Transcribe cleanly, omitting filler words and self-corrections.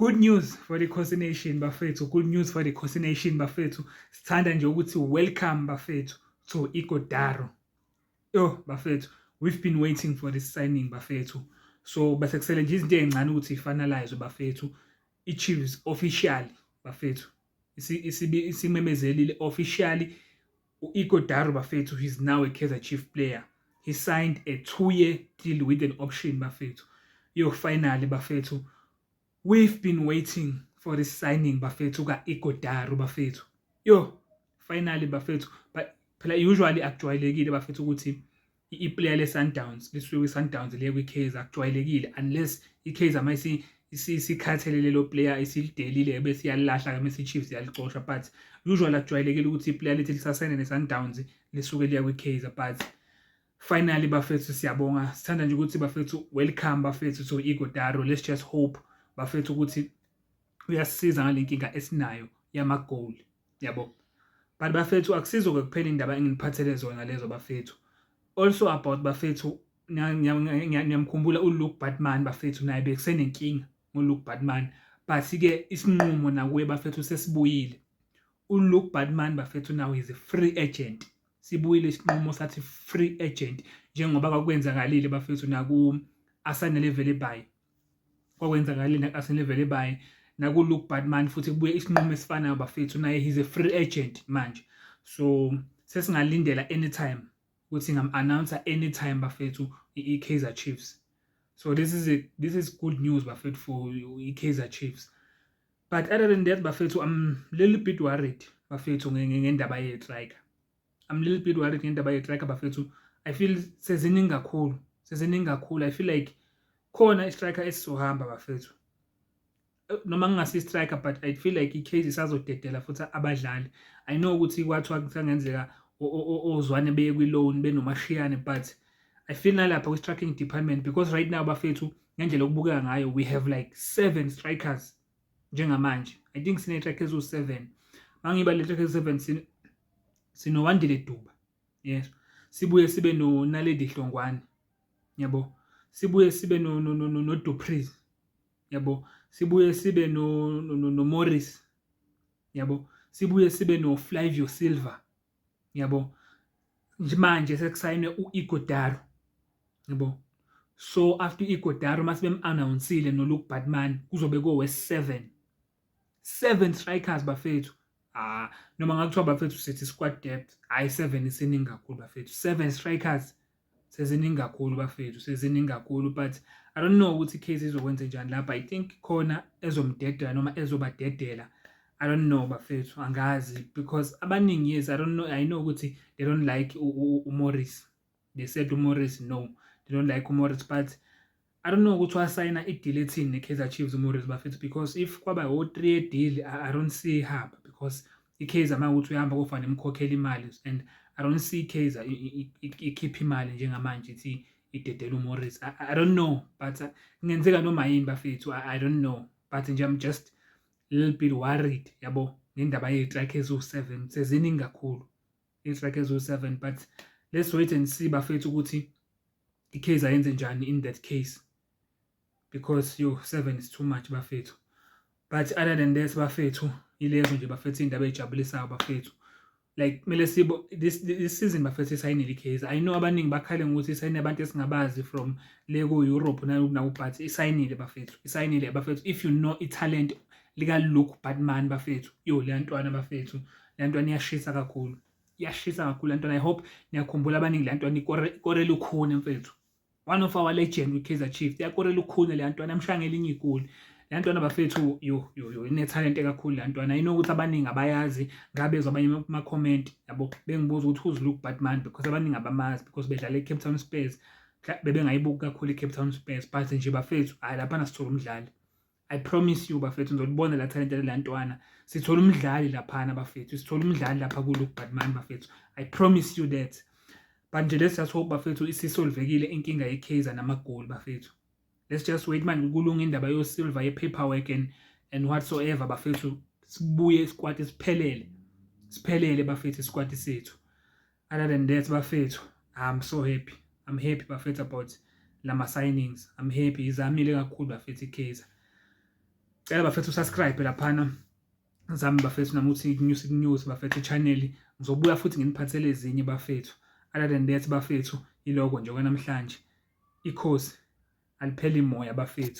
Good news for the Khosi Nation, bafethu. Good news for the Khosi Nation, bafethu. Sithanda nje ukuthi welcome, bafethu, to Ighodaro. Yo bafethu, we've been waiting for this signing, bafethu. So bese kusele nje izinto ey'ncane ukuthi i-finalize, bafethu. I-Chiefs officially, bafethu, isimemezelile officially u-Ighodaro, bafethu, he's now a Kaizer Chiefs player. He signed a 2-year deal with an option, bafethu. Yo, finally, bafethu, we've been waiting for this signing, bafethu, ka-Ighodaro, bafethu. Yo, finally, bafethu. But phela usually akujwayelekile, bafethu, ukuthi i-player le-Sundowns lisuke kwi-Sundowns liye kwi-Kaizer. Akujwayelekile unless i-Kaizer mayisi isikhathelele lelo player, isilidelile, bese iyalilahla, mase i-Chiefs iyalicosha. But usually akujwayelekile ukuthi i-player lithi lisasayine ne-Sundowns lisuke liya kwi-Kaizer. But finally, bafethu, siyabonga. Sithanda nje ukuthi, bafethu, welcome, bafethu, to Ighodaro. Let's just hope, bafethu, ukuthi uyasisiza ngale nkinga esinayo yama-goal, yabo. But bafethu, akusizo-ke kuphela indaba enginiphathele zona lezo, bafethu. Also about, bafethu, niyamkhumbula uLuke Baartman, bafethu? Naye bekusenenkinga ngoLuke Baartman, but-ke isinqumo nakuye, bafethu, sesibuyile. uLuke Baartman, bafethu, now is a free agent. Sibuyile isinqumo sathi free agent, njengoba kwakwenzakalile, bafethu, naku Asanele Velebayi. Kwakwenzakalile naku-Asanele Velebayi, naku-Luke Baartman futhi kubuye isinqumo esifanayo, bafethu. Naye he's a free agent manje, so sesingalindela anytime ukuthi ngam-announce anytime, bafethu, i-Kaizer Chiefs. So this is good news, bafethu, for i-Kaizer Chiefs. But other than that, bafethu, I'm a little bit worried, bafethu, ngendaba ye-striker. I'm a little bit worried ngendaba ye-striker, bafethu. I feel seziningi kakhulu, seziningi kakhulu. I feel like khona i-striker esizohamba, bafethu, noma ngingasi striker, but I feel like i-Kaizer isazodedela futhi abadlali. I know ukuthi kwathiwa kusangenzeka ozwane beye kwi-loan benoMashiyane, but I feel nalapha kwi-striking department, because right now, bafethu, ngendlela okubukeka ngayo, we have like seven strikers njengamanje. I think sine-striker eziwu-seven. Mangiba le striker eziwu-seven, sinoWandile Duba, yes, sibuye sibe noNaledi Hlongwane, yabo, sibuye sibe no Preez, yabo, sibuye sibe no Morris, yabo, sibuye sibe no Flavio Silva, yabo. Manje sekusayinwe u-Ighodaro, yabo. So after u-Ighodaro mase bem-announce-ile no-Luke Baartman, kuzobe kowe-seven, seven strikers, bafethu. Ah, noma ngakuthiwa, bafethu, sithi squad depth, hayi, seven isiningi kakhulu, bafethu. Seven strikers seziningi kakhulu, bafethu, seziningi kakhulu. But I don't know ukuthi i-Kaizer izokwenza njani lapha. I think khona ezomdedela noma ezobadedela. I don't know, bafethu, angazi, because abaningi, yes, I don't know, I know ukuthi they don't like uMorris. They said uMorris, no, they don't like uMorris, but I don't know ukuthi wasayina i-deal ethini ne-Kaizer Chiefs uMorris, bafethu, because if kwaba o-3 year deal, I don't see ihamba, because i-Kaizer uma ukuthi uyahamba kofanele imkhokhele imali, and I don't see i-Kaizer ikhipha imali njengamanje ithi idedela uMorris. I don't know, but kungenzeka noma yini, bafethu. I don't know, but nje I'm just a little bit worried, yabo, ngendaba ye-striker eziwu-seven. Seziningi kakhulu i-striker eziwu-seven, but let's wait and see, bafethu, ukuthi i-Kaizer yenze njani in that case, because yo, seven is too much, bafethu. But other than that, bafethu, ilezo nje, bafethu, iy'ndaba ey'jabulisayo, bafethu. Like kumele sibo this season, bafethu, isayinile i-Kaizer. I know abaningi bakhale ngokuthi isayine abantu esingabazi from le ku-Europe naku, but isayinile, bafethu, isayinile, bafethu. If you know i-talent lika Luke Baartman, bafethu, yo, leya ntwana, bafethu, leya ntwana iyashisa kakhulu, iyashisa kakhulu le ntwana. I hope niyakhumbula abaningi, le ntwana ikorela uKhune, mfethu, one of our legend with-Kaizer Chiefs. Iyakorela uKhune leya ntwana, yamshaya ngelinye igoli leya ntwana, bafethu. Yo yo yo, inethalente kakhulu leya ntwana. I know ukuthi abaningi abayazi. Ngabezwa abanye kuma-comment, yabo, bengibuza ukuthi who's Luke Baartman, because abaningi abamazi, because bedlala e-Cape Town Spurs, bebengayibuki kakhulu i-Cape Town Spurs. But nje, bafethu, hhayi, laphana sithola umdlali. I promise you, bafethu, nizolibona la talent lela ntwana. Sithola umdlali laphana, bafethu, sithola umdlali lapha ku-Luke Baartman, bafethu. I promise you that. But nje let's just hope, bafethu, isisolvekile inkinga ye-Kaizer namagoli, bafethu. Let's just wait manje kulunga indaba yo-Silva ye-paperwork and whatsoever, bafethu, sibuye i-squad siphelele, siphelele, bafethu, i-squad sethu. Other than that, bafethu, I'm so happy. I'm happy, bafethu, about lama signings. I'm happy. Izamile kakhulu, bafethu, i-Kaizer. Cela bafethu subscribe laphana. Ngizame bafethu nami ukuthi kunyuse kunyuse bafethu i-channel. Ngizobuya futhi nginiphathele ezinye bafethu. Other than that bafethu, iloko nje kwanamhlanje. Ikhosi alipheli moya bafethu.